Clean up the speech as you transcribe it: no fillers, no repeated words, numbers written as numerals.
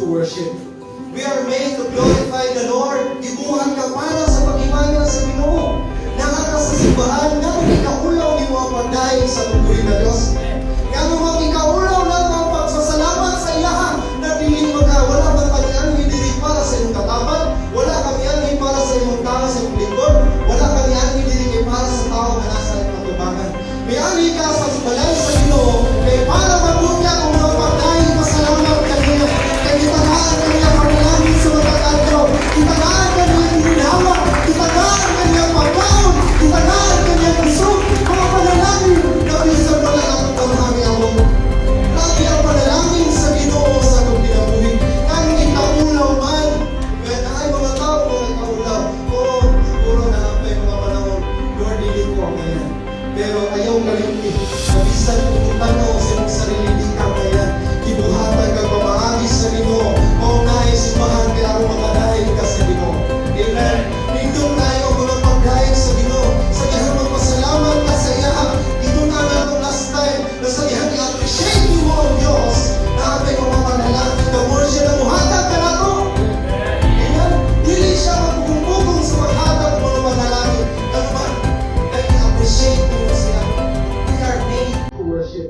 to worship. We are made to glorify the Lord. Gibuhat ka para sa paghimaya sa Ginoo. Naa ka sa simbahan, nga ikaulaw nimo ang pagdayeg sa atong na Dios. Nga mo ikaulaw lang ang pagsasalamat sa iyaha na dili maka wala man kami diri para sa imong katapan, wala kami anhi para sa imong tao sa imong lingkod, wala kami anhi diri kay para sa tao nga nasa imong katubangan. Mianhi ka sa balay sa Ginoo kay para mabunyag ang mga pagdayeg pasalamat kaniya. Kay gitagaan kaniya panalangin sa matag adlaw, gitagaan kaniya ginhawa, gitagaan kaniya pagkaon, gitagaan kaniya kusog, mga panalangin na bisan wala atong kamahami among. Grabe ang panalangin sa Ginoo sa atong kinabuhi. Nganong ikaulaw man, nga naay mga tao mga ikaulaw. Oo, siguro naa pa'y mga panahon, "Lord, dili ko angayan." Pero ayaw kalimti, na bisan kung tanaw sa imong sarili di ka angayan, gibuhatan kag pamaagi sa Ginoo, mao naay simbahan kay aron makadayeg ka sa Ginoo. Amen. Nindot tayo ang mga pagdayeg sa Ginoo. Sa dihang magpasalamat ka sa iyaha. Ito na nga itong last time na sa dihang i-appreciate nimo ang Diyos na atay mga panalangin, the more siya na muhatag kanato. Amen. Dili siya magpugong-pugong sa paghatag ng mga panalangin. Ano man, ay i-appreciate nimo siya. We are made to worship.